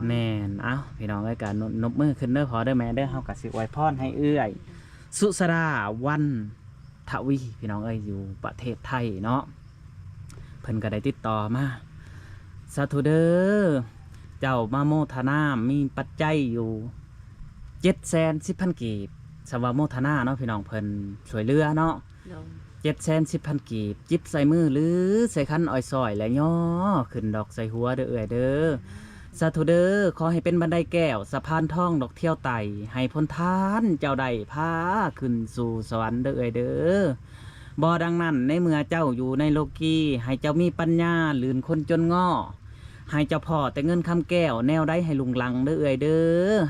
ແມ່ນ ເອົ້າ ພີ່ນ້ອງເອີຍ ກະນົບ ນົບມືຂຶ້ນເດີພໍ່ເດີແມ່ເດີ ເຮົາກະຊິອວຍພອນໃຫ້ເອື້ອຍສຸຊາດາ ວັນທະວີ ພີ່ນ້ອງເອີຍ ຢູ່ປະເທດໄທເນາະ ເພິ່ນກະໄດ້ຕິດຕໍ່ມາ ສາທຸເດີ ເຈົ້າມາໂມທະນາ ມີປັດໄຈຢູ່ເຈັດແສນສິບພັນກີບ ສຳວ່າໂມທະນາເນາະ ພີ່ນ້ອງ ເພິ່ນຊ່ວຍເຫຼືອເນາະ ໂດຍ ເຈັດແສນສິບພັນກີບ ຈິບໃສ່ມື ຫຼື ໃສ່ຂັນອ້ອຍຊອຍ ແລະຍໍຂຶ້ນດອກໃສ່ຫົວເດີເອື້ອຍເດີ ສາທຸເດີ ຂໍໃຫ້ເປັນບັນໄດແກ້ວ ສະພານທອງດອກທຽວໄຕ່ ໃຫ້ພົນທານເຈົ້າໄດ້ພາຂຶ້ນສູ່ສະຫວັນເດີເອື້ອຍເດີ ບໍ່ດັ່ງນັ້ນ ໃນເມື່ອເຈົ້າຢູ່ໃນໂລກີ ໃຫ້ເຈົ້າມີປັນຍາ ລື່ນຄົນຈົນງໍ ໃຫ້ເຈົ້າພໍ້ແຕ່ເງິນຄຳແກ້ວ ແນວໃດໃຫ້ລຸງລັງເດີເອື້ອຍເດີ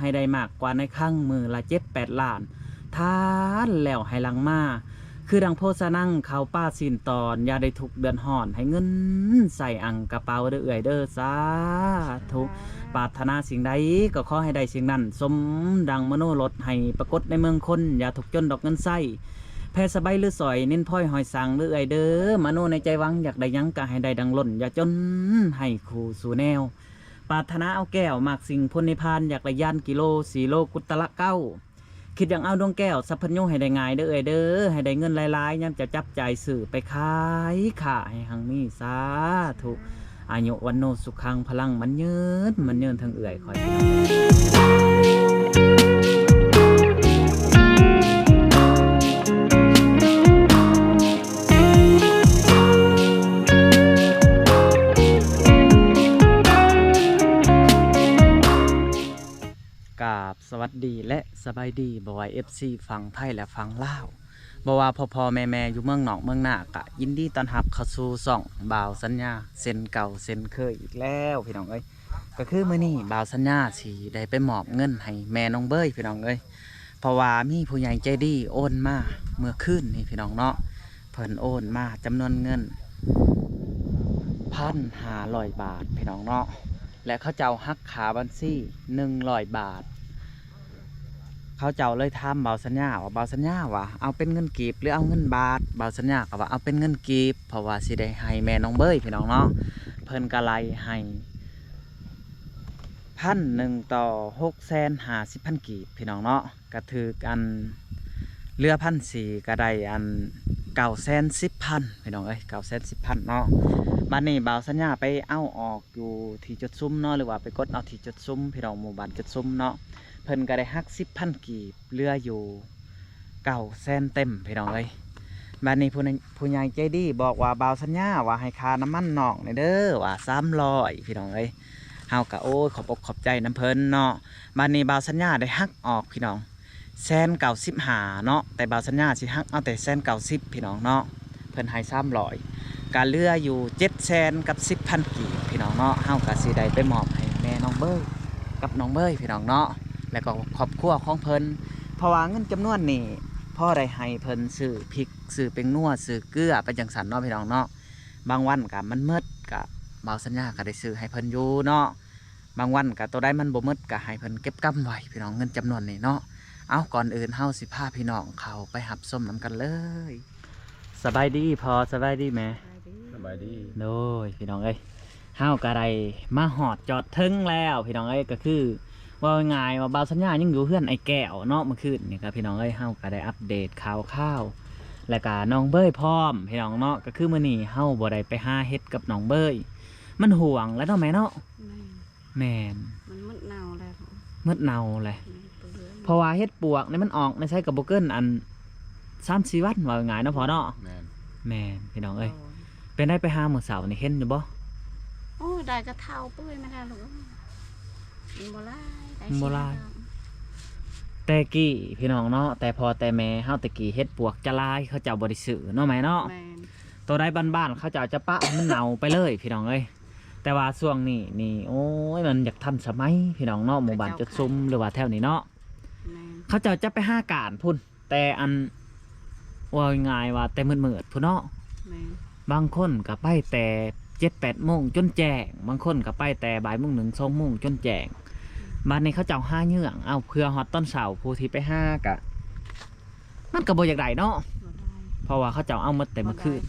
ໃຫ້ໄດ້ມາກກວ່າໃນຄັງມື້ລະເຈັດແປດລ້ານທານ ແລ້ວໃຫ້ຫຼັ່ງມາ ຄືດັ່ງໂພຊະນັງ ເຂົ້າປາຊີ້ນຕອນ ຢ່າໄດ້ທຸກເດືອດຮ້ອນ ໃຫ້ເງິນໃສ່ອັ່ງກະເປົາເດີເອື້ອຍເດີ ສາທຸ ປາດຖະໜາສິ່ງໃດກໍຂໍໃຫ້ໄດ້ສິ່ງນັ້ນ ສົມດັ່ງມະໂນລົດ ໃຫ້ປາກົດໃນເມືອງຄົນ ຢ່າທຸກຈົນດອກເງິນໃຊ້ ແຜ່ສະບາຍລືສອຍ ນິນພອຍຫອຍສັງເດີເອື້ອຍເດີ ມະໂນໃນໃຈຫວັງ ຢາກໄດ້ຫຍັງກະໃຫ້ໄດ້ດັ່ງລົ້ນ ຢ່າຈົນໃຫ້ຄູ່ສູ່ແນວ ປາດຖະໜາເອົາແກ້ວ ມັກສິ່ງພົນນິບພານ ຢາກໄດ້ຍານກິໂລ ສີ່ໂລກຸດຕະລະເກົ້າ ຄິດຢາກເອົາດວງແກ້ວສັບພັນຍູໃຫ້ໄດ້ງ່າຍເດີເອື້ອຍເດີ ໃຫ້ໄດ້ເງິນຫຼາຍໆ ຍາມຈະຈັບຈ່າຍຊື້ໄປຂາຍ ຄ້າໃຫ້ຮັ່ງມີ ສາທຸ ອາຍຸວັນໂນສຸຂັງພະລັງ ໝັ້ນຍືນ ໝັ້ນຍືນທັງເອື້ອຍຂ້ອຍ ພີ່ນ້ອງ ກາບສະຫວັດດີ ແລະ ສະບາຍດີ ບໍ່ວ່າເອັຟຊີຝັ່ງໄທ ແລະ ຝັ່ງລາວ ບໍ່ວ່າພໍ່ໆແມ່ໆຢູ່ເມືອງນອກເມືອງນາ ກະຍິນດີຕ້ອນຮັບເຂົ້າສູ່ຊ່ອງບ່າວສັນຍາ ເຊັ່ນເກົ່າເຊັ່ນເຄີຍອີກແລ້ວ ພີ່ນ້ອງເອີຍ ກະຄືມື້ນີ້ບ່າວສັນຍາຊິໄດ້ໄປມອບເງິນໃຫ້ແມ່ນ້ອງເບີຍ ພີ່ນ້ອງເອີຍ ເພາະວ່າມີຜູ້ໃຫຍ່ໃຈດີໂອນມາເມື່ອຄືນນີ້ ພີ່ນ້ອງເນາະ ເພິ່ນໂອນມາຈຳນວນເງິນພັນຫ້າຮ້ອຍບາດ ພີ່ນ້ອງເນາະ ແລະ ເຂົາເຈົ້າຫັກຄ່າບັນຊີໜຶ່ງຮ້ອຍບາດ ເຂົາເຈົ້າເລີຍຖາມບ່າວສັນຍາວ່າ ບ່າວສັນຍາວ່າ ເອົາເປັນເງິນກີບ ຫຼື ເອົາເງິນບາດ? ບ່າວສັນຍາກໍວ່າ ເອົາເປັນເງິນກີບ ເພາະວ່າຊິໄດ້ໃຫ້ແມ່ນ້ອງເບີຍ ພີ່ນ້ອງເນາະ ເພິ່ນກໍໄລ່ໃຫ້ພັນໜຶ່ງຕໍ່ຫົກແສນຫ້າສິບພັນກີບ ພີ່ນ້ອງເນາະ ກະຖືກອັນເຫຼືອພັນສີ່ ກະໄດ້ອັນເກົ້າແສນສິບພັນ ພີ່ນ້ອງເອີຍ ເກົ້າແສນສິບພັນເນາະ ບາດນີ້ບ່າວສັນຍາໄປເອົາອອກ ຢູ່ທີ່ຈຸດສຸມເນາະ ຫຼືວ່າໄປກົດເອົາທີ່ຈຸດສຸມ ພີ່ນ້ອງ ໝູ່ບ້ານຈຸດສຸມເນາະ ເພິ່ນກໍໄດ້ຫັກສິບພັນກີບ ເຫຼືອຢູ່ເກົ້າແສນເຕັມ ພີ່ນ້ອງເອີຍ ບາດນີ້ຜູ້ໃຫຍ່ ຜູ້ໃຫຍ່ໃຈດີບອກວ່າ ບ່າວສັນຍາວ່າໃຫ້ຄ່ານ້ຳມັນນ້ອງແດ່ເດີ ວ່າສາມຮ້ອຍ ພີ່ນ້ອງເອີຍ ເຮົາກໍ ໂອ້ຍ ຂອບອົກຂອບໃຈນຳເພິ່ນເນາະ ບາດນີ້ບ່າວສັນຍາໄດ້ຫັກອອກ ພີ່ນ້ອງ ແສນເກົ້າສິບຫ້າເນາະ ແຕ່ບ່າວສັນຍາຊິຫັກເອົາແຕ່ແສນເກົ້າສິບ ພີ່ນ້ອງເນາະ ເພິ່ນໃຫ້ສາມຮ້ອຍ ກະເຫຼືອຢູ່ເຈັດແສນກັບສິບພັນກີບ ພີ່ນ້ອງເນາະ ເຮົາກະຊິໄດ້ໄປມອບໃຫ້ແມ່ນ້ອງເບີຍກັບນ້ອງເບີຍ ພີ່ນ້ອງເນາະ ແລ້ວກໍຄອບຄົວຂອງເພິ່ນ ເພາະວ່າເງິນຈຳນວນນີ້ພໍໄດ້ໃຫ້ເພິ່ນຊື້ພິກ ຊື້ແປ້ງນົວ ຊື້ເກືອ ໄປຈັ່ງຊັ້ນເນາະ ພີ່ນ້ອງເນາະ ບາງວັນກະມັນໝົດ ກະບ່າວສັນຍາກະໄດ້ຊື້ໃຫ້ເພິ່ນຢູ່ເນາະ ບາງວັນກະໂຕໃດມັນບໍ່ໝົດກະໃຫ້ເພິ່ນເກັບກຳໄວ້ ພີ່ນ້ອງ ເງິນຈຳນວນນີ້ເນາະ ເອົ້າ ກ່ອນອື່ນເຮົາຊິພາພີ່ນ້ອງເຂົ້າໄປຮັບຊົມນຳກັນເລີຍ ສະບາຍດີພໍ່ ສະບາຍດີແມ່ ສະບາຍດີ ໂດຍ ພີ່ນ້ອງເອີຍ ເຮົາກະໄດ້ມາຮອດຈອດເຖິງແລ້ວ ພີ່ນ້ອງເອີຍ ກະຄືເວົ້າງ່າຍໆວ່າບ່າວສັນຍາຍັງຢູ່ເຮືອນອ້າຍແກ້ວເນາະ ມື້ຄືນນີ້ກະ ພີ່ນ້ອງເອີຍ ເຮົາກະໄດ້ອັບເດດຂ່າວຄາວ ແລະກະນ້ອງເບີຍພ້ອມ ພີ່ນ້ອງເນາະ ກະຄືມື້ນີ້ເຮົາບໍ່ໄດ້ໄປຫາເຫັດກັບນ້ອງເບີຍ ມັນຫ້ວງແລ້ວເນາະແມ່ເນາະ ແມ່ນ ແມ່ນ ມັນໝົດເນົ່າແລ້ວ ໝົດເນົ່າແຫຼະ ແມ່ນ ບໍ່ເຫຼືອ ເພາະວ່າເຫັດປວກນີ້ມັນອອກໃນໃສກໍບໍ່ເກີນອັນ ສາມສີ່ວັນ ເວົ້າງ່າຍເນາະພໍ່ເນາະ ແມ່ນ ແມ່ນ ພີ່ນ້ອງເອີຍ ໂດຍ ເປັນໄດ ໄປຫາມື້ເຊົ້ານີ້ເຫັນຢູ່ບໍ່? ໂອ້ຍ ໄດ້ກະເຖົ້າເປື່ອຍມາແລ້ວລູກເອີຍ ມັນບໍ່ຫຼາຍ ໄດ້ ມັນບໍ່ຫຼາຍ ສີ່ຫ້າດອກ ແຕ່ກີ້ ພີ່ນ້ອງເນາະ ແຕ່ພໍ່ແຕ່ແມ່ເຮົາແຕ່ກີ້ ເຫັດປວກຈະຫຼາຍ ເຂົາເຈົ້າບໍ່ໄດ້ຊື້ເນາະແມ່ເນາະ ແມ່ນ ໂຕໃດບ້ານໆ ເຂົາເຈົ້າຈະປະໃຫ້ມັນເນົ່າໄປເລີຍ ພີ່ນ້ອງເອີຍ ແຕ່ວ່າຊ່ວງນີ້ນີ້ ໂອ້ຍ ມັນຢາກທັນສະໄໝ ພີ່ນ້ອງເນາະ ໝູ່ບ້ານຈຸດຊຸມ ຫຼືວ່າແຖວນີ້ເນາະ ແມ່ນ ເຂົາເຈົ້າຈະໄປຫາການພຸ້ນ ແຕ່ອັນ ເວົ້າງ່າຍໆວ່າແຕ່ມືດໆພຸ້ນເນາະ ແມ່ນ ບາງຄົນກໍໄປແຕ່ເຈັດແປດໂມງຈົນແຈ້ງ ບາງຄົນກໍໄປແຕ່ບ່າຍໂມງໜຶ່ງ ສອງໂມງຈົນແຈ້ງ ບາດນີ້ເຂົາເຈົ້າຫາເຍືອງເອົາ ເພື່ອຮອດຕອນເຊົ້າ ຜູ້ທີ່ໄປຫາກະ ມັນກໍບໍ່ຢາກໄດ້ເນາະ ບໍ່ໄດ້ ເພາະວ່າເຂົາເຈົ້າເອົາໝົດແຕ່ມື້ຄືນ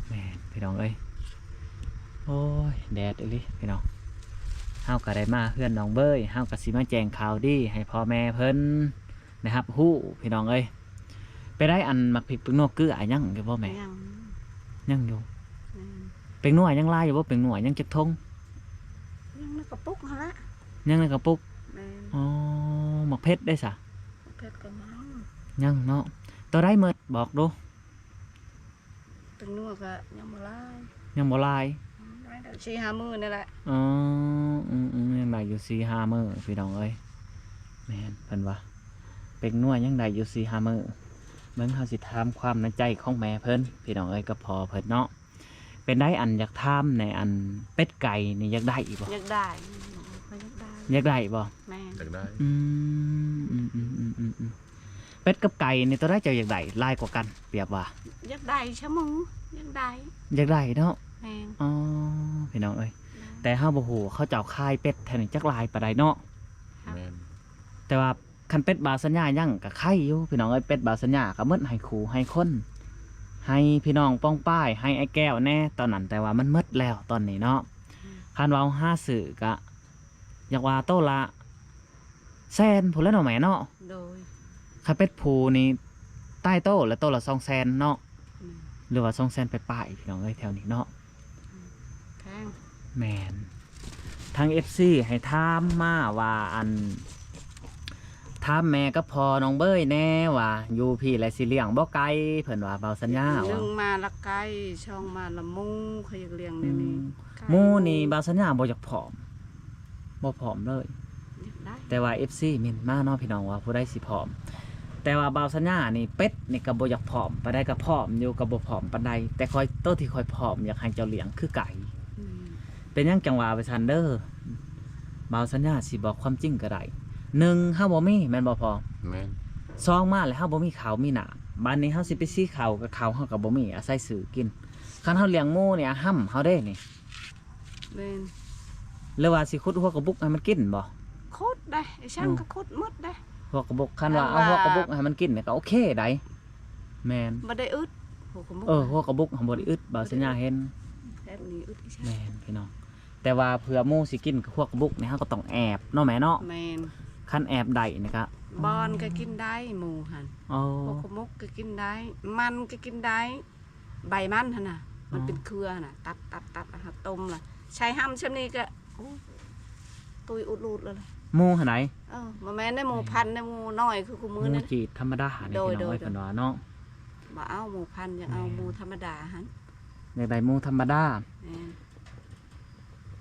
ບໍ່ໄດ້ ແມ່ນ ພີ່ນ້ອງເອີຍ ໂອ້ຍ ແດດອີ່ຫຼີ ພີ່ນ້ອງ ເ ເຮົາກໍໄດ້ມາເຮືອນນ້ອງເບີຍ ເຮົາກໍຊິມາແຈ້ງຂ່າວດີໃຫ້ພໍ່ແມ່ເພິ່ນໄດ້ຮັບຮູ້ພີ່ນ້ອງເອີຍ. ໄປໄດ້ ອັນໝາກພິກເປັກນົວເກືອຍັງຢູ່ບໍ່ແມ່? ຍັງ ຍັງຢູ່. ແມ່ນ. ເປັກນົວຍັງຫຼາຍຢູ່ບໍ່? ເປັກນົວຍັງຈັກຖົງ? ຍັງໃນກະປຸກຫັ້ນລະ. ຍັງໃນກະປຸກ? ແມ່ນ. ອໍ ໝາກເຜັດເດ້ສະ? ໝາກເຜັດກໍຍັງ. ຍັງເນາະ. ໂຕໃດໝົດ ບອກດູ. ເປັກນົວກໍຍັງບໍ່ຫຼາຍ. ຍັງບໍ່ຫຼາຍ. ອືມ ໄດ້ແຕ່ສີ່ຫ້າມື້ນີ້ແຫຼະ. ອໍ ອືມໆ ຍັງໄດ້ຢູ່ສີ່ຫ້າມື້ພີ່ນ້ອງເອີຍ. ແມ່ນ ເພິ່ນວ່າເປັກນົວຍັງໄດ້ຢູ່ສີ່ຫ້າມື້. ເບິ່ງ ເຮົາຊິຖາມຄວາມໃນໃຈຂອງແມ່ເພິ່ນພີ່ນ້ອງເອີຍ ກັບພໍ່ເພິ່ນເນາະ. ເປັນໄດ ອັນ ຢາກຖາມແດ່ ອັນເປັດໄກ່ນີ້ຢາກໄດ້ອີກບໍ່? ຢາກໄດ້ ຂ້ອຍຢາກໄດ້. ຢາກໄດ້ບໍ່? ແມ່ນ. ຢາກໄດ້. ອືມ ອືມໆໆໆ. ເປັດກັບໄກ່ນີ້ ໂຕໃດເຈົ້າຢາກໄດ້ຫຼາຍກວ່າກັນ? ແບບວ່າ ຢາກໄດ້ຊະໝູ ຢາກໄດ້. ຢາກໄດ້ເນາະ. ແມ່ນ. ອໍ ພີ່ນ້ອງເອີຍ ແຕ່ເຮົາບໍ່ຮູ້ເຂົາເຈົ້າຂາຍເປັດແຖວນີ້ຈັກຫຼາຍປານໃດເນາະ. ແມ່ນ. ແຕ່ວ່າຄັນເປັດບ່າວສັນຍາຍັງກໍໄຄຢູ່ພີ່ນ້ອງເອີຍ. ເປັດບ່າວສັນຍາກໍໝົດໃຫ້ຄູ່ໃຫ້ຄົນ ໃຫ້ພີ່ນ້ອງປ້ອງປາຍ ໃຫ້ອ້າຍແກ້ວແດ່ຕອນນັ້ນ ແຕ່ວ່າມັນໝົດແລ້ວຕອນນີ້ເນາະ. ອືມ. ຄັນເວົ້າຫາຊື້ກໍ ຢາກວ່າໂຕລະແສນພຸ້ນແຫຼະເນາະແມ່ເນາະ. ໂດຍ. ຄັນເປັດຜູ້ນີ້ຕາຍໂຕລະ ໂຕລະສອງແສນເນາະ. ແມ່ນ. ຫຼືວ່າສອງແສນປາຍໆ ພີ່ນ້ອງເອີຍ ແຖວນີ້ເນາະ. ແພງ. ແມ່ນ. ທາງເອັຟຊີໃຫ້ຖາມມາວ່າ ອັນ ຖາມແມ່ກັບພໍ່ນ້ອງເບີຍແດ່ວ່າ ຢູ່ພີ້ແລ້ວຊິລ້ຽງບໍ່ໄກ່? ເພິ່ນວ່າ ບ່າວສັນຍາວ່າ ໜຶ່ງມາລະໄກ່ ສອງມາລະໝູ ຂ້ອຍຢາກລ້ຽງແນວນີ້. ອືມ. ໄກ່ ໝູນີ້ບ່າວສັນຍາບໍ່ຢາກພ້ອມ ບໍ່ພ້ອມເລີຍ. ຢາກໄດ້. ແຕ່ວ່າເອັຟຊີເມັ້ນມາເນາະພີ່ນ້ອງ ວ່າຜູ້ໃດຊິພ້ອມ. ແຕ່ວ່າບ່າວສັນຍານີ້ ເປັດນີ້ກໍບໍ່ຢາກພ້ອມປານໃດ ກໍພ້ອມຢູ່ ກໍບໍ່ພ້ອມປານໃດ. ແຕ່ຂ້ອຍ ໂຕທີ່ຂ້ອຍພ້ອມຢາກໃຫ້ເຈົ້າລ້ຽງຄືໄກ່. ອືມ. ເປັນຫຍັງຈັ່ງວ່າໄປຊັ້ນເດີ? ບ່າວສັນຍາຊິບອກຄວາມຈິງກໍໄດ້. ໜຶ່ງ ເຮົາບໍ່ມີ ແມ່ນບໍ່ພໍ່? ແມ່ນ. ສອງ ມາແລ້ວເຮົາບໍ່ມີເຂົ້າມີນ້ຳ ບາດນີ້ເຮົາຊິໄປຊື້ເຂົ້າ ກໍເຂົ້າເຮົາກໍບໍ່ມີ ອາໄສຊື້ກິນ. ຄັນເຮົາລ້ຽງໝູນີ້ ອາຫຳເຮົາເດ້ນີ້. ແມ່ນ. ຫຼືວ່າຊິຂຸດຫົວກະບຸກໃຫ້ມັນກິນບໍ່? ຂຸດໄດ໋ ອີ່ຫຍັງ ອືມ ກໍຂຸດໝົດໄດ໋. ຫົວກະບຸກ ຄັນວ່າ ຄັນວ່າ ເອົາຫົວກະບຸກໃຫ້ມັນກິນນີ້ກໍໂອເຄໄດ໋. ແມ່ນ. ບໍ່ໄດ້ອຶດຫົວກະບຸກ. ເອີ ຫົວກະບຸກຫັ້ນບໍ່ໄດ້ອຶດ ບ່າວສັນຍາເຫັນ. ແບບນີ້ອຶດອີ່ຫຍັງ. ແມ່ນພີ່ນ້ອງ. ແຕ່ວ່າເພື່ອໝູຊິກິນກັບພວກກະບຸກນີ້ ເຮົາກໍຕ້ອງແອບເນາະແມ່ເນາະ. ແມ່ນ. ຄັນແອບໄດ້ນີ້ກະ ບອນກໍກິນໄດ້ໝູຫັ້ນ. ອໍ. ພວກກະໝົກກໍກິນໄດ້ ມັນກໍກິນໄດ້ ໃບມັນຫັ້ນນະ ມັນເປັນເຄືອຫັ້ນນະ ຕັດໆໆ ແລ້ວເຮົາຕົ້ມລະ ໃສ່ຫຳຊ່ຳນີ້ກໍ ໂອ້ ຕຸ້ຍອຸດລູດແລ້ວລະ. ໝູຫັ້ນໃດ? ເອີ ບໍ່ແມ່ນໄດ ໝູພັນໃດ ໝູນ້ອຍຄືຄູ່ມື້ນີ້ ໝູຈີບທຳມະດານີ້. ໂດຍ ພີ່ນ້ອງເອີຍ ໂດຍ ເພິ່ນວ່າເນາະ. ບໍ່ເອົາໝູພັນ ຢາກເອົາ ແມ່ນ ໝູທຳມະດາຫັ້ນ. ຢາກໄດ້ໝູທຳມະດາ. ແມ່ນ.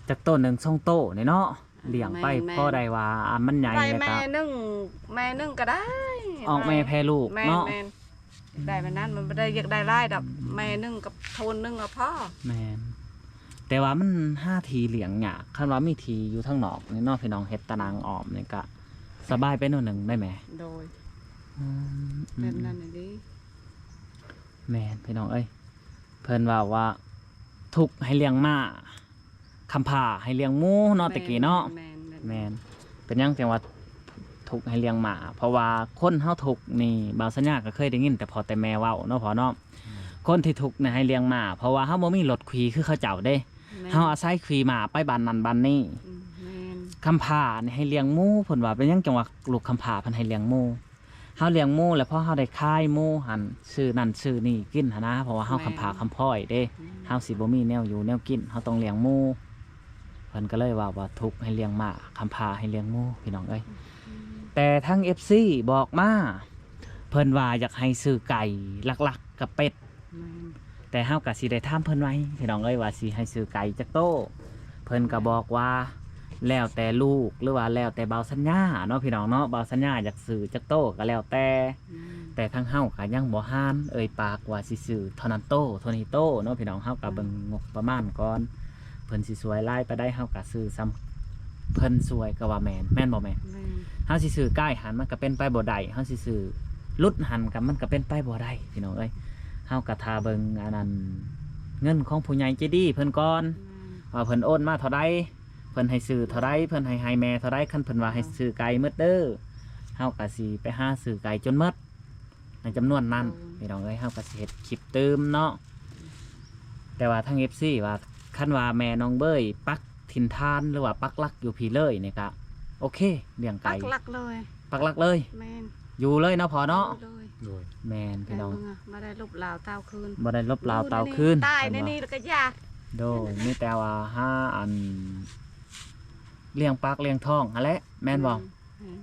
ຈັກໂຕ ໜຶ່ງສອງໂຕນີ້ເນາະ ລ້ຽງໄປ ແມ່ນໆ ພໍໄດ້ວ່າ ອາ ມັນໃຫຍ່ ໄດ້ ແລ້ວກໍ ແມ່ໜຶ່ງ ແມ່ໜຶ່ງກໍໄດ້ ອອກແມ່ແຜ່ລູກເນາະ. ແມ່ນໆ ໄດ້ແບບນັ້ນ ມັນບໍ່ໄດ້ຢາກໄດ້ຫຼາຍດອກ. ອືມ ແມ່ໜຶ່ງກັບໂທນໜຶ່ງກໍພໍ. ແມ່ນ. ແຕ່ວ່າມັນຫາທີ່ລ້ຽງຍາກ ຄັນວ່າມີທີ່ຢູ່ທາງນອກນີ້ເນາະ ພີ່ນ້ອງ ເຮັດຕາໜ່າງອ້ອມນີ້ກະສະບາຍໄປໜ້ອຍໜຶ່ງໄດ໋ແມ່. ໂດຍ. ອືມ ແບບນັ້ນແຫຼະເດ້. ແມ່ນ ພີ່ນ້ອງເອີຍ ເພິ່ນເວົ້າວ່າ ທຸກໃຫ້ລ້ຽງມ້າ ຄຳພ້າໃຫ້ລ້ຽງໝູເນາະ ແຕ່ກີ້ເນາະ. ແມ່ນ ແມ່ນ ແມ່ນ. ເປັນຫຍັງຈັ່ງວ່າທຸກໃຫ້ລ້ຽງມ້າ? ເພາະວ່າຄົນເຮົາທຸກນີ້ ບ່າວສັນຍາກໍເຄີຍໄດ້ຍິນແຕ່ພໍ່ແຕ່ແມ່ເວົ້າເນາະ ພໍ່ເນາະ. ອືມ ຄົນທີ່ທຸກນີ້ໃຫ້ລ້ຽງມ້າ ເພາະວ່າເຮົາບໍ່ມີລົດຂີ່ຄືເຂົາເຈົ້າເດ້. ແມ່ນ. ເຮົາອາໄສຂີ່ມ້າໄປບ້ານນັ້ນບ້ານນີ້. ອືມ ແມ່ນ. ຄຳພ້ານີ້ໃຫ້ລ້ຽງໝູ ເພິ່ນວ່າ. ເປັນຫຍັງຈັ່ງວ່າລູກຄຳພ້າເພິ່ນໃຫ້ລ້ຽງໝູ? ເຮົາລ້ຽງໝູແລ້ວ ພໍເຮົາໄດ້ຂາຍໝູຫັ້ນ ຊື້ນັ້ນຊື້ນີ້ກິນຫັ້ນນະ ເພາະວ່າເຮົາ ແມ່ນ ຄຳພ້າຄຳພ້ອຍເດ້. ອືມ ເຮົາຊິບໍ່ມີແນວຢູ່ແນວກິນ ເຮົາຕ້ອງລ້ຽງໝູ. ເພິ່ນກໍເລີຍເວົ້າວ່າ ທຸກໃຫ້ລ້ຽງມ້າ ຄຳພ້າໃຫ້ລ້ຽງໝູ ພີ່ນ້ອງເອີຍ. ອືມ ແຕ່ທາງເອັຟຊີບອກມາ ເພິ່ນວ່າຢາກໃຫ້ຊື້ໄກ່ ຫຼັກໆກໍເປັດ. ແມ່ນ. ແຕ່ເຮົາກໍຊິໄດ້ຖາມເພິ່ນໃໝ່ ພີ່ນ້ອງເອີຍ ວ່າຊິໃຫ້ຊື້ໄກ່ຈັກໂຕ. ເພິ່ນກໍບອກວ່າ ແລ້ວແຕ່ລູກ ຫຼືວ່າແລ້ວແຕ່ບ່າວສັນຍາເນາະ ພີ່ນ້ອງເນາະ. ບ່າວສັນຍາຢາກຊື້ຈັກໂຕກໍແລ້ວແຕ່. ແມ່ນ. ແຕ່ທາງເຮົາກໍຍັງບໍ່ຫານເອີ່ຍປາກວ່າຊິຊື້ເທົ່ານັ້ນໂຕ ເທົ່ານີ້ໂຕເນາະ ພີ່ນ້ອງ. ເຮົາກໍເບິ່ງ ແມ່ນ ງົບປະມານກ່ອນ ເພິ່ນຊິຊ່ວຍຫຼາຍປານໃດ ເຮົາກໍຊື້ສ່ຳເພິ່ນຊ່ວຍກໍວ່າແມ່ນ ແມ່ນບໍ່ແມ່? ແມ່ນ. ເຮົາຊິຊື້ກາຍຫັ້ນ ມັນກໍເປັນໄປບໍ່ໄດ້ ເຮົາຊິຊື້ຫຼຸດຫັ້ນກໍ ມັນກໍເປັນໄປບໍ່ໄດ້ ພີ່ນ້ອງເອີຍ. ເຮົາກໍຖ້າເບິ່ງອັນນັ້ນ ເງິນຂອງຜູ້ໃຫຍ່ໃຈດີເພິ່ນກ່ອນ ແມ່ນ ວ່າເພິ່ນໂອນມາເທົ່າໃດ ເພິ່ນໃຫ້ຊື້ເທົ່າໃດ ເພິ່ນໃຫ້ ໃຫ້ແມ່ເທົ່າໃດ. ຄັນເພິ່ນວ່າໃຫ້ຊື້ໄກ່ໝົດເດີ ເຮົາກໍຊິໄປຫາຊື້ໄກ່ຈົນໝົດ ໃນຈຳນວນນັ້ນ ໂອ້ ພີ່ນ້ອງເອີຍ. ເຮົາກໍຊິເຮັດຄລິບຕື່ມເນາະ. ແຕ່ວ່າທາງເອັຟຊີວ່າ ຄັນວ່າແມ່ນ້ອງເບີຍປັກ ຖິ່ນຖານ ຫຼືວ່າປັກຫຼັກຢູ່ພີ້ເລີຍນີ້ກະໂອເຄ ລ້ຽງໄກ່ ປັກຫຼັກເລີຍ ປັກຫຼັກເລີຍ ແມ່ນ ຢູ່ເລີຍເນາະພໍ່ເນາະ ຢູ່ເລີຍ ໂດຍ ແມ່ນພີ່ນ້ອງ ໄດ້ເມືອ ບໍ່ໄດ້ລົບລາວຕ່າວຄືນ ບໍ່ໄດ້ລົບລາວຕ່າວຄືນ ຢູ່ໃນນີ້ ຕາຍໃນນີ້ແລ້ວກໍຢ່າ ໂດຍ ມີແຕ່ວ່າຫາອັນລ້ຽງປາກລ້ຽງທ້ອງຫັ້ນແຫຼະ ແມ່ນບໍ່? ແມ່ນ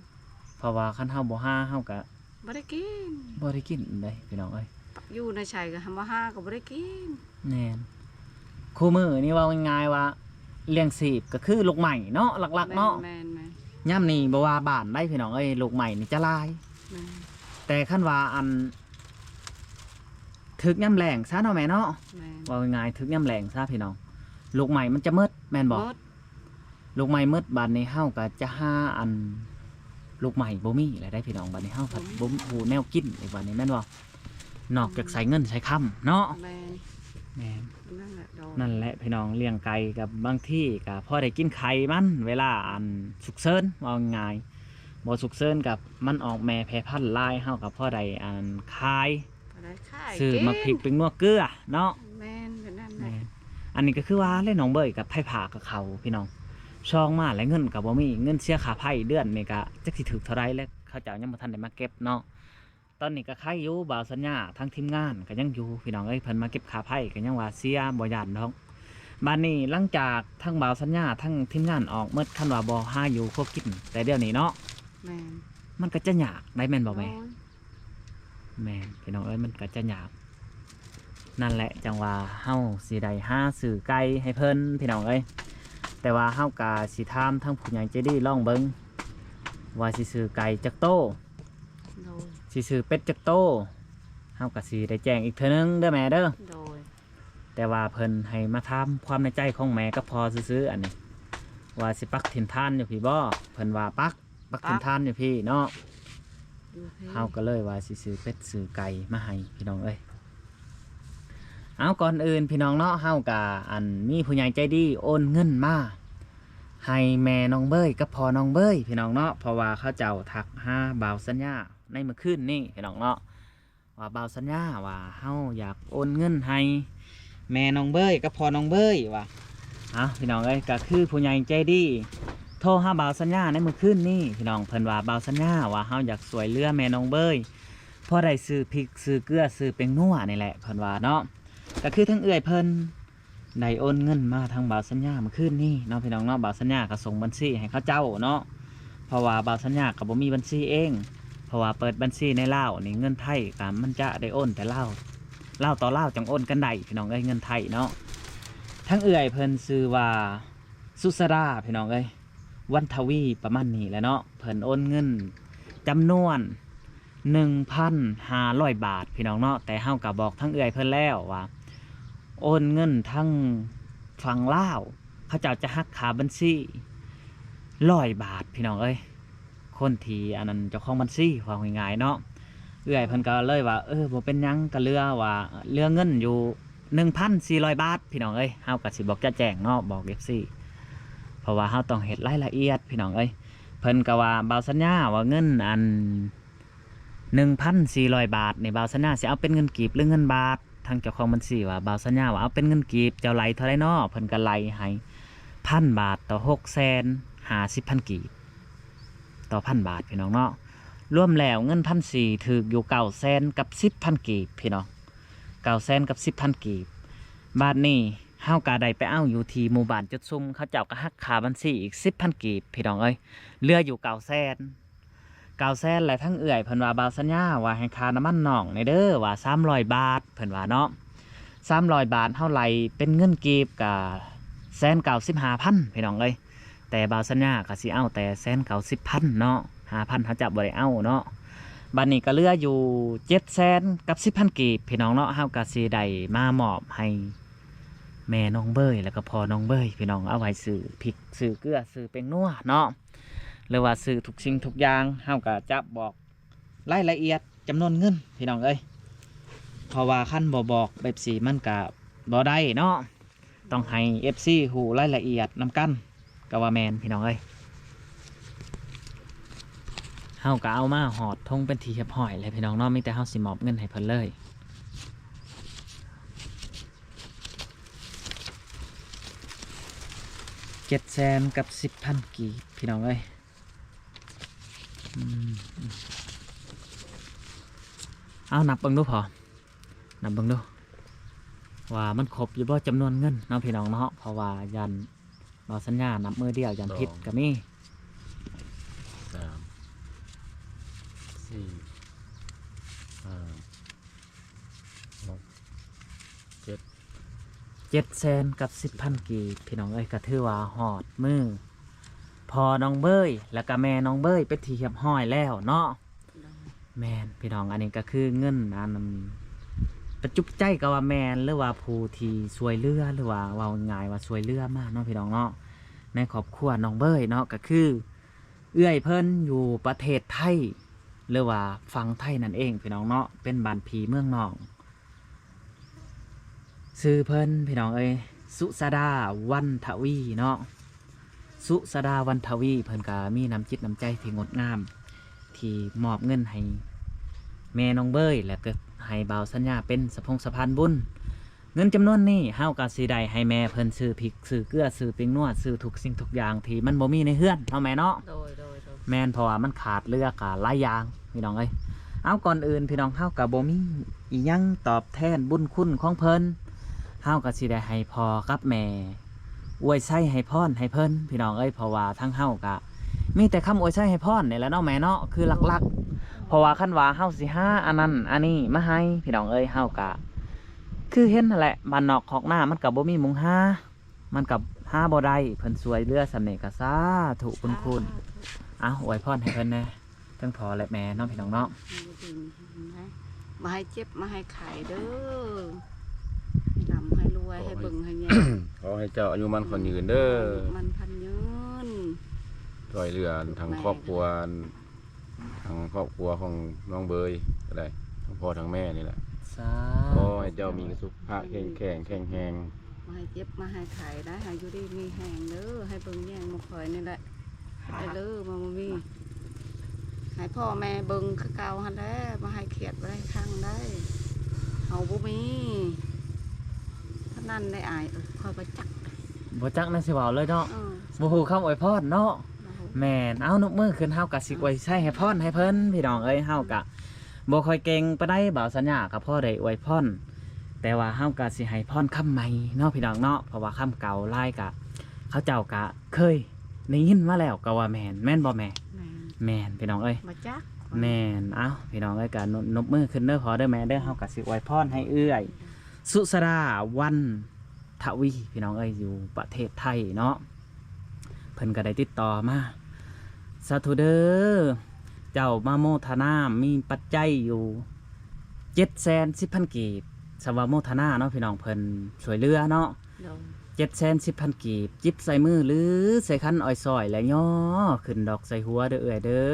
ເພາະວ່າຄັນເຮົາບໍ່ຫາ ເຮົາກະ ບໍ່ໄດ້ກິນ ບໍ່ໄດ້ກິນເດ້ພີ່ນ້ອງເອີຍ ຢູ່ໃນໃສກໍ ບໍ່ຫາກໍບໍ່ໄດ້ກິນ ແມ່ນ ຄູ່ມື້ນີ້ເວົ້າງ່າຍໆວ່າລ້ຽງຊີບກໍຄືລູກໄມ້ເນາະ ຫຼັກໆເນາະ ແມ່ນໆໆ ຍາມນີ້ບໍ່ວ່າບ້ານໃດພີ່ນ້ອງເອີຍ ລູກໄມ້ນີ້ຈະຫຼາຍ ແມ່ນ ແຕ່ຄັນວ່າອັນ ຖືກຍາມແລ້ງຊະເນາະແມ່ເນາະ ແມ່ນ ເວົ້າງ່າຍໆ ຖືກຍາມແລ້ງຊະພີ່ນ້ອງ ລູກໄມ້ມັນຈະໝົດແມ່ນບໍ່? ໝົດ ລູກໄມ້ໝົດ ບາດນີ້ເຮົາກໍຈະຫາອັນ ລູກໄມ້ບໍ່ມີແລ້ວເດ້ພີ່ນ້ອງ ບາດນີ້ເຮົາພັດ ບໍ່ມີ ບໍ່ຮູ້ແນວກິນອີກ ບາດນີ້ແມ່ນບໍ່? ນອກຈາກໃສ່ເງິນໃສ່ຄຳເນາະ ແມ່ນ ແມ່ນ ນັ້ນແຫຼະ ນັ້ນແຫຼະພີ່ນ້ອງ ລ້ຽງໄກ່ກໍບາງທີກໍພໍໄດ້ກິນໄຂ່ມັນ ເວລາອັນສຸກເສີນ ເວົ້າງ່າຍໆ ບໍ່ສຸກເສີນກໍມັນອອກແມ່ແຜ່ພັນຫຼາຍ ເຮົາກໍພໍໄດ້ອັນຂາຍ ກໍໄດ້ຂາຍ ຊື້ໝາກພິກ ແປ້ງນົວເກືອເນາະ ແມ່ນ ແບບນັ້ນແຫຼະ ແມ່ນ ອັນນີ້ກໍຄືວ່າແຫຼະ ນ້ອງເບີຍກັບໄຟຟ້າກັບເຂົາພີ່ນ້ອງ ຊອງມາແລ້ວເງິນກໍບໍ່ມີ ເງິນເສຍຄ່າໄຟເດືອນນີ້ກໍຈັກຊິຖືກເທົ່າໃດແລ້ວ ເຂົາເຈົ້າຍັງບໍ່ທັນໄດ້ມາເກັບເນາະ ຕອນນີ້ກໍໄຄຢູ່ ບ່າວສັນຍາທັງທີມງານກໍຍັງຢູ່ພີ່ນ້ອງເອີຍ ເພິ່ນມາເກັບຄ່າໄຟກໍຍັງວ່າເສຍ ບໍ່ຢ້ານດອກ ບາດນີ້ຫຼັງຈາກທັງບ່າວສັນຍາທັງທີມງານອອກໝົດ ຄັນວ່າບໍ່ຫາຢູ່ຄົວກິນແຕ່ດຽວນີ້ເນາະ ແມ່ນ ມັນກໍຈະຍາກໄດ໋ ແມ່ນບໍ່ແມ່? ໂດຍ ແມ່ນພີ່ນ້ອງເອີຍ ມັນກໍຈະຍາກ ນັ້ນແຫຼະ ຈັ່ງວ່າເຮົາຊິໄດ້ຫາຊື້ໄກ່ໃຫ້ເພິ່ນພີ່ນ້ອງເອີຍ ແຕ່ວ່າເຮົາກໍຊິຖາມທາງຜູ້ໃຫຍ່ໃຈດີລອງເບິ່ງ ວ່າຊິຊື້ໄກ່ຈັກໂຕ ໂດຍ ຊິຊື້ເປັດຈັກໂຕ ເຮົາກໍຊິໄດ້ແຈ້ງອີກເທື່ອໜຶ່ງເດີແມ່ເດີ ໂດຍ ແຕ່ວ່າເພິ່ນໃຫ້ມາຖາມຄວາມໃນໃຈຂອງແມ່ກັບພໍ່ຊື່ໆ ອັນນີ້ ວ່າຊິປັກຖິ່ນຖານຢູ່ພີ້ບໍ່ ເພິ່ນວ່າປັກ ປັກຖິ່ນຖານຢູ່ພີ້ເນາະ ຢູ່ພີ້ ເຮົາກໍເລີຍວ່າຊິຊື້ເປັດຊື້ໄກ່ມາໃຫ້ພີ່ນ້ອງເອີຍ ເອົາ ກ່ອນອື່ນພີ່ນ້ອງເນາະ ເຮົາກະ ອັນ ມີຜູ້ໃຫຍ່ໃຈດີໂອນເງິນມາໃຫ້ແມ່ນ້ອງເບີຍກັບພໍ່ນ້ອງເບີຍພີ່ນ້ອງເນາະ ເພາະວ່າເຂົາເຈົ້າທັກຫາບ່າວສັນຍາໃນມື້ຄືນນີ້ພີ່ນ້ອງເນາະ ວ່າບ່າວສັນຍາວ່າເຮົາຢາກໂອນເງິນໃຫ້ແມ່ນ້ອງເບີຍກັບພໍ່ນ້ອງເບີຍວ່າ ເອົາ ພີ່ນ້ອງເອີຍ ກໍຄືຜູ້ໃຫຍ່ໃຈດີໂທຫາບ່າວສັນຍາໃນມື້ຄືນນີ້ພີ່ນ້ອງ ເພິ່ນວ່າບ່າວສັນຍາວ່າເຮົາຢາກຊ່ວຍເຫຼືອແມ່ນ້ອງເບີຍ ພໍໄດ້ຊື້ພິກຊື້ເກືອຊື້ແປ້ງນົວນີ້ແຫຼະ ເພິ່ນວ່າເນາະ ກໍຄືທາງເອື້ອຍເພິ່ນ ໄດ້ໂອນເງິນມາທາງບ່າວສັນຍາມື້ຄືນນີ້ເນາະ ພີ່ນ້ອງເນາະ ບ່າວສັນຍາກໍສົ່ງບັນຊີໃຫ້ເຂົາເຈົ້າເນາະ ເພາະວ່າບ່າວສັນຍາກໍບໍ່ມີບັນຊີເອງ ເພາະວ່າເປີດບັນຊີໃນລາວນີ້ ເງິນໄທກໍມັນຈະໄດ້ໂອນແຕ່ລາວ ລາວຕໍ່ລາວຈັ່ງໂອນກັນໄດ້ ພີ່ນ້ອງເອີຍ ເງິນໄທເນາະ ທາງເອື້ອຍເພິ່ນຊື່ວ່າສຸສດາ ພີ່ນ້ອງເອີຍ ວັນທະວີ ປະມານນີ້ແຫຼະເນາະ ເພິ່ນໂອນເງິນຈຳນວນ ໜຶ່ງພັນຫ້າຮ້ອຍບາດ ພີ່ນ້ອງເນາະ ແຕ່ເຮົາກໍບອກທາງເອື້ອຍເພິ່ນແລ້ວວ່າ ໂອນເງິນທາງຝັ່ງລາວ ເຂົາເຈົ້າຈະຫັກຄ່າບັນຊີຮ້ອຍບາດ ພີ່ນ້ອງເອີຍ ຄົນທີ່ອັນນັ້ນ ເຈົ້າຂອງບັນຊີ ເວົ້າງ່າຍໆເນາະ ເອື້ອຍເພິ່ນກໍເລີຍວ່າ ເອີ ບໍ່ເປັນຫຍັງ ກໍເຫຼືອວ່າ ເຫຼືອເງິນຢູ່ໜຶ່ງພັນສີ່ຮ້ອຍບາດ ພີ່ນ້ອງເອີຍ ເຮົາກໍຊິບອກຈະແຈ້ງເນາະ ບອກເອັຟຊີ ເພາະວ່າເຮົາຕ້ອງເຮັດລາຍລະອຽດ ພີ່ນ້ອງເອີຍ ເພິ່ນກໍວ່າ ບ່າວສັນຍາວ່າເງິນອັນ ໜຶ່ງພັນສີ່ຮ້ອຍບາດນີ້ ບ່າວສັນຍາຊິເອົາເປັນເງິນກີບ ຫຼື ເງິນບາດ ທາງເຈົ້າຂອງບັນຊີວ່າ ບ່າວສັນຍາວ່າເອົາເປັນເງິນກີບ ເຈົ້າໄລ່ເທົ່າໃດນໍ ເພິ່ນກໍໄລ່ໃຫ້ພັນບາດຕໍ່ຫົກແສນຫ້າສິບພັນກີບ ຕໍ່ພັນບາດ ພີ່ນ້ອງເນາະ ລວມແລ້ວເງິນພັນສີ່ ຖືກຢູ່ເກົ້າແສນກັບສິບພັນກີບ ພີ່ນ້ອງ ເກົ້າແສນກັບສິບພັນກີບ ບາດນີ້ເຮົາກໍໄດ້ໄປເອົາຢູ່ທີ່ໝູ່ບ້ານຈຸດຊຸມ ເຂົາເຈົ້າກໍຫັກຄ່າບັນຊີອີກສິບພັນກີບ ພີ່ນ້ອງເອີຍ ເຫຼືອຢູ່ເກົ້າແສນ ເກົ້າແສນ ແລະ ທັງເອື້ອຍເພິ່ນວ່າ ບ່າວສັນຍາວ່າໃຫ້ຄ່ານ້ຳມັນນ້ອງແດ່ເດີ ວ່າສາມຮ້ອຍບາດ ເພິ່ນວ່າເນາະ ສາມຮ້ອຍບາດ ເຮົາໄລ່ເປັນເງິນກີບກະແສນເກົ້າສິບຫ້າພັນ ພີ່ນ້ອງເອີຍ ແຕ່ບ່າວສັນຍາກໍຊິເອົາແຕ່ແສນເກົ້າສິບພັນເນາະ ຫ້າພັນເຮົາຈະບໍ່ໄດ້ເອົາເນາະ ບາດນີ້ກໍເຫຼືອຢູ່ເຈັດແສນກັບສິບພັນກີບ ພີ່ນ້ອງເນາະ ເຮົາກໍຊິໄດ້ມາມອບໃຫ້ ແມ່ນ້ອງເບີຍ ແລ້ວກໍພໍ່ນ້ອງເບີຍ ພີ່ນ້ອງ ເອົາໄວ້ຊື້ພິກ ຊື້ເກືອ ຊື້ແປ້ງນົວເນາະ ຫຼືວ່າຊື້ທຸກສິ່ງທຸກຢ່າງ ເຮົາກໍຈະບອກລາຍລະອຽດຈຳນວນເງິນ ພີ່ນ້ອງເອີຍ ເພາະວ່າຄັນບໍ່ບອກແບບຊີ້ມັນກໍບໍ່ໄດ້ເນາະ ຕ້ອງໃຫ້ເອັຟຊີຮູ້ລາຍລະອຽດນຳກັນ ກໍວ່າແມ່ນ ພີ່ນ້ອງເອີຍ ເຮົາກໍເອົາມາຮອດທົ່ງເປັນທີ່ຮຽບຮ້ອຍແລ້ວ ພີ່ນ້ອງເນາະ ມີແຕ່ເຮົາຊິມອບເງິນໃຫ້ເພິ່ນເລີຍ. ເຈັດແສນກັບສິບພັນກີບ ພີ່ນ້ອງເອີຍ. ອືມ ເອົາ ນັບເບິ່ງດູພໍ່ ນັບເບິ່ງດູ ວ່າມັນຄົບຢູ່ບໍ່ ຈຳນວນເງິນເນາະ ພີ່ນ້ອງເນາະ. ເພາະວ່າຢ້ານ ເວົ້າສັນຍານັບມືດຽວ ຢ້ານຜິດກໍມີ. ສອງ ສາມ ສີ່ ຫ້າ ຫົກ ເຈັດ ເຈັດແສນກັບສິບພັນກີບ ພີ່ນ້ອງເອີຍ. ກໍຖືວ່າຮອດມື້ພໍ່ນ້ອງເບີຍ ແລ້ວກໍແມ່ນ້ອງເບີຍເປັນທີ່ຮຽບຮ້ອຍແລ້ວເນາະ. ໂດຍ ແມ່ນ ພີ່ນ້ອງ ອັນນີ້ກໍຄືເງິນ ອັນ ປັດຈຸບັນກໍວ່າແມ່ນ ຫຼືວ່າຜູ້ທີ່ຊ່ວຍເຫຼືອ ຫຼືວ່າເວົ້າງ່າຍວ່າຊ່ວຍເຫຼືອມາເນາະ ພີ່ນ້ອງເນາະ. ໃນຄອບຄົວນ້ອງເບີຍເນາະ ກໍຄືເອື້ອຍເພິ່ນຢູ່ປະເທດໄທ ຫຼືວ່າຝັ່ງໄທນັ້ນເອງ ພີ່ນ້ອງເນາະ ເປັນບ້ານພີ່ເມືອງນ້ອງ. ຊື່ເພິ່ນ ພີ່ນ້ອງເອີຍ ສຸຊາດາ ວັນທະວີເນາະ ສຸຊາດາ ວັນທະວີ. ເພິ່ນກໍມີນ້ຳຈິດນ້ຳໃຈທີ່ງົດງາມ ທີ່ມອບເງິນໃຫ້ແມ່ນ້ອງເບີຍ ແລ້ວກໍໃຫ້ບ່າວສັນຍາເປັນສະພົງສະພານບຸນ. ເງິນຈຳນວນນີ້ເຮົາກໍຊິໄດ້ໃຫ້ແມ່ເພິ່ນຊື້ພິກ ຊື້ເກືອ ຊື້ແປ້ງນົວ ຊື້ທຸກສິ່ງທຸກຢ່າງທີ່ມັນບໍ່ມີໃນເຮືອນເນາະແມ່ເນາະ. ໂດຍ ໂດຍ ໂດຍ ແມ່ນ ເພາະວ່າມັນຂາດເຫຼືອກໍຫຼາຍຢ່າງ ພີ່ນ້ອງເອີຍ. ເອົາ ກ່ອນອື່ນ ພີ່ນ້ອງ ເຮົາກໍບໍ່ມີອີ່ຫຍັງຕອບແທນບຸນຄຸນຂອງເພິ່ນ ເຮົາກໍຊິໄດ້ໃຫ້ພໍ່ກັບແມ່ອວຍໄຊໃຫ້ພອນໃຫ້ເພິ່ນ ພີ່ນ້ອງເອີຍ. ເພາະວ່າທາງເຮົາກໍມີແຕ່ຄຳອວຍໄຊໃຫ້ພອນນີ້ແຫຼະເນາະແມ່ເນາະ ຄືຫຼັກໆ. ເພາະວ່າຄັນວ່າເຮົາຊິຫາອັນນັ້ນອັນນີ້ມາໃຫ້ ພີ່ນ້ອງເອີຍ ເຮົາກໍຄືເຫັນຫັ້ນແຫຼະ ບ້ານນອກຄອກນາມັນກໍບໍ່ມີໝ່ອງຫາ ມັນກໍຫາບໍ່ໄດ້ ເພິ່ນຊ່ວຍເຫຼືອສ່ຳນີ້ກໍສາທຸບຸນຄຸນ. ສາທຸ ເອົາ ອວຍພອນໃຫ້ເພິ່ນແດ່ ທັງພໍ່ແລະແມ່ເນາະ ພີ່ນ້ອງເນາະ. ບໍ່ໃຫ້ເຈັບ ບໍ່ໃຫ້ໄຂ້ເດີ ໃຫ້ລ່ຳໃຫ້ລວຍ ຂໍໃຫ້ ໃຫ້ເບິ່ງໃຫ້ແຍງ ຂໍໃຫ້ເຈົ້າອາຍຸໝັ້ນຂວັນຍືນເດີ ອາຍຸໝັ້ນຂວັນຍືນ ຊ່ວຍເຫຼືອທັງຄອບຄົວ ທັງຄອບຄົວຂອງນ້ອງເບີຍກໍໄດ້ ທັງພໍ່ທັງແມ່ນີ້ແຫຼະ. ສາທຸ ຂໍໃຫ້ເຈົ້າມີສຸຂະພາບເຂັ້ມແຂງ ແຂງແຮງ ບໍ່ໃຫ້ເຈັບ ບໍ່ໃຫ້ໄຂ້ໄດ້ ໃຫ້ຢູ່ດີມີແຮງເດີ ໃຫ້ເບິ່ງແຍງໝູ່ຂ້ອຍນີ້ແຫຼະ ເດີ ມາບໍ່ມີ ໃຫ້ພໍ່ແມ່ເບິ່ງຄືເກົ່າຫັ້ນແຫຼະ ບໍ່ໃຫ້ຄຽດ ບໍ່ໃຫ້ຄັງໄດ້ ເຮົາບໍ່ມີເທົ່ານັ້ນໄດ້ອ້າຍ. ເອີ ຂ້ອຍບໍ່ຈັກ ບໍ່ຈັກແນວຊິເວົ້າເລີຍເນາະ ເອີ ບໍ່ຮູ້ຄຳອວຍພອນເນາະ. ແມ່ນ ເອົາ ນົບມືຂຶ້ນ ເຮົາກະຊິອວຍໄຊໃຫ້ພອນໃຫ້ເພິ່ນ ພີ່ນ້ອງເອີຍ. ເຮົາກະບໍ່ຄ່ອຍເກັ່ງປານໃດ ບ່າວສັນຍາກະພໍໄດ້ອວຍພອນ ແຕ່ວ່າເຮົາກະຊິໃຫ້ພອນຄຳໃໝ່ເນາະ ພີ່ນ້ອງເນາະ ເພາະວ່າຄຳເກົ່າຫຼາຍກະ ເຂົາເຈົ້າກະເຄີຍໄດ້ຍິນມາແລ້ວກະວ່າແມ່ນ ແມ່ນບໍ່ແມ່? ແມ່ນ ແມ່ນ ພີ່ນ້ອງເອີຍ ບໍ່ຈັກ ແມ່ນ. ເອົ້າ ພີ່ນ້ອງເອີຍ ກະນົບ ນົບມືຂຶ້ນເດີພໍ່ເດີແມ່ເດີ ເຮົາກະຊິອວຍພອນໃຫ້ເອື້ອຍ ສຸຊາດາ ວັນທະວີ ພີ່ນ້ອງເອີຍ ຢູ່ປະເທດໄທເນາະ ເພິ່ນກໍໄດ້ຕິດຕໍ່ມາ. ສາທຸເດີ ເຈົ້າມາໂມທະນາ ມີປັດໄຈຢູ່ເຈັດແສນສິບພັນກີບ ສຳວ່າໂມທະນາເນາະ ພີ່ນ້ອງ ເພິ່ນຊ່ວຍເຫຼືອເນາະ. ໂດຍ ເຈັດແສນສິບພັນກີບ ຈິບໃສ່ມື ຫຼື ໃສ່ຂັນອ້ອຍຊອຍ ແລະຍໍຂຶ້ນດອກໃສ່ຫົວເດີເອື້ອຍເດີ.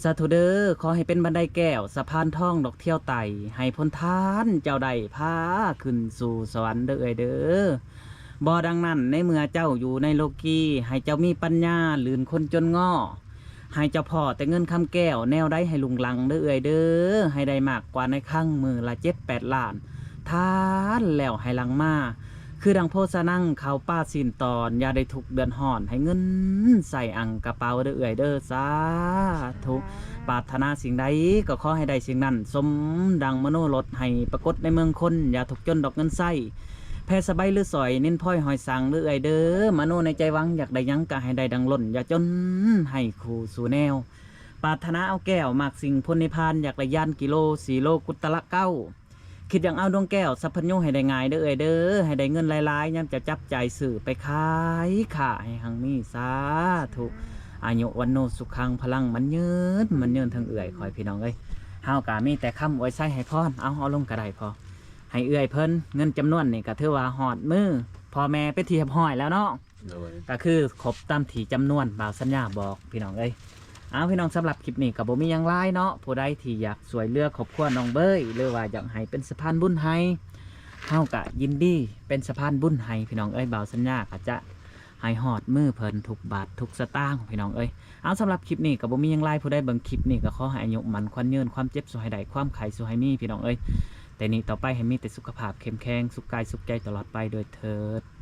ສາທຸເດີ ຂໍໃຫ້ເປັນບັນໄດແກ້ວ ສະພານທອງດອກທຽວໄຕ່ ໃຫ້ພົນທານເຈົ້າໄດ້ພາຂຶ້ນສູ່ສະຫວັນເດີເອື້ອຍເດີ. ບໍ່ດັ່ງນັ້ນ ໃນເມື່ອເຈົ້າຢູ່ໃນໂລກີ ໃຫ້ເຈົ້າມີປັນຍາລື່ນຄົນຈົນງໍ ໃຫ້ເຈົ້າພໍ້ແຕ່ເງິນຄຳແກ້ວ ແນວໃດໃຫ້ລຸງລັງເດີເອື້ອຍເດີ ໃຫ້ໄດ້ມາກກວ່າໃນຄັງມື້ລະເຈັດແປດລ້ານ ທານແລ້ວໃຫ້ຫຼັ່ງມາ ຄືດັ່ງໂພຊະນັງ ເຂົ້າປາຊີ້ນຕອນ ຢ່າໄດ້ທຸກເດືອດຮ້ອນ ໃຫ້ເງິນໃສ່ອັ່ງກະເປົາເດີເອື້ອຍເດີ. ສາທຸ ປາດຖະໜາສິ່ງໃດກໍຂໍໃຫ້ໄດ້ສິ່ງນັ້ນ ສົມດັ່ງມະໂນລົດ ໃຫ້ປາກົດໃນເມືອງຄົນ ຢ່າທຸກຈົນດອກເງິນໃຊ້ ແພສະໃບຫຼືສອຍ ນິນພອຍຫອຍສັງເດີເອື້ອຍເດີ. ມະໂນໃນໃຈຫວັງຢາກໄດ້ຫຍັງກະໃຫ້ໄດ້ດັ່ງລົ້ນ ຢ່າຈົນໃຫ້ຄູ່ສູ່ແນວ ປາດຖະໜາເອົາແກ້ວ ມັກສິ່ງພົນນິບພານ ຢາກໄດ້ຍານກິໂລ ສີ່ໂລກຸດຕະລະເກົ້າ ຄິດຢາກເອົາດວງແກ້ວສັບພັນຍູໃຫ້ໄດ້ງ່າຍເດີເອື້ອຍເດີ ໃຫ້ໄດ້ເງິນຫຼາຍໆ ຍາມເຈົ້າຈັບຈ່າຍຊື້ໄປຂາຍຄ້າໃຫ້ຮັ່ງມີ. ສາທຸ ອາຍຸວັນໂນສຸຂັງພະລັງ ໝັ້ນຍືນ ໝັ້ນຍືນທັງເອື້ອຍຂ້ອຍ ພີ່ນ້ອງເອີຍ. ເຮົາກະມີແຕ່ຄຳອວຍໄຊໃຫ້ພອນ ເອົາ ເອົາລົງກະໄດ້ພໍ່ ໃຫ້ເອື້ອຍເພິ່ນ ເງິນຈຳນວນນີ້ກະຖືວ່າຮອດມືພໍ່ແມ່ເປັນທີ່ຮຽບຮ້ອຍແລ້ວເນາະ. ໂດຍ ກະຄືຄົບຕາມທີ່ຈຳນວນບ່າວສັນຍາບອກ ພີ່ນ້ອງເອີຍ. ເອົາ ພີ່ນ້ອງ ສຳລັບຄລິບນີ້ກະບໍ່ມີຫຍັງຫຼາຍເນາະ ຜູ້ໃດທີ່ຢາກຊ່ວຍເຫຼືອຄອບຄົວນ້ອງເບີຍ ຫຼືວ່າຢາກໃຫ້ເປັນສະພານບຸນໃຫ້ ເຮົາກະຍິນດີເປັນສະພານບຸນໃຫ້ ພີ່ນ້ອງເອີຍ. ບ່າວສັນຍາກະຈະໃຫ້ຮອດມືເພິ່ນທຸກບາດທຸກສະຕາງ ພີ່ນ້ອງເອີຍ. ເອົາ ສຳລັບຄລິບນີ້ກະບໍ່ມີຫຍັງຫຼາຍ ຜູ້ໃດເບິ່ງຄລິບນີ້ກະຂໍໃຫ້ອາຍຸໝັ້ນຂວັນຍືນ ຄວາມເຈັບຈົ່ໃຫ້ໄດ້ ຄວາມໄຂ້ຈົ່ໃຫ້ມີ ພີ່ນ້ອງເອີຍ. ແຕ່ນີ້ຕໍ່ໄປໃຫ້ມີແຕ່ສຸຂະພາບເຂັ້ມແຂງ ສຸກກາຍສຸກໃຈຕະຫຼອດໄປດ້ວຍເທີດ.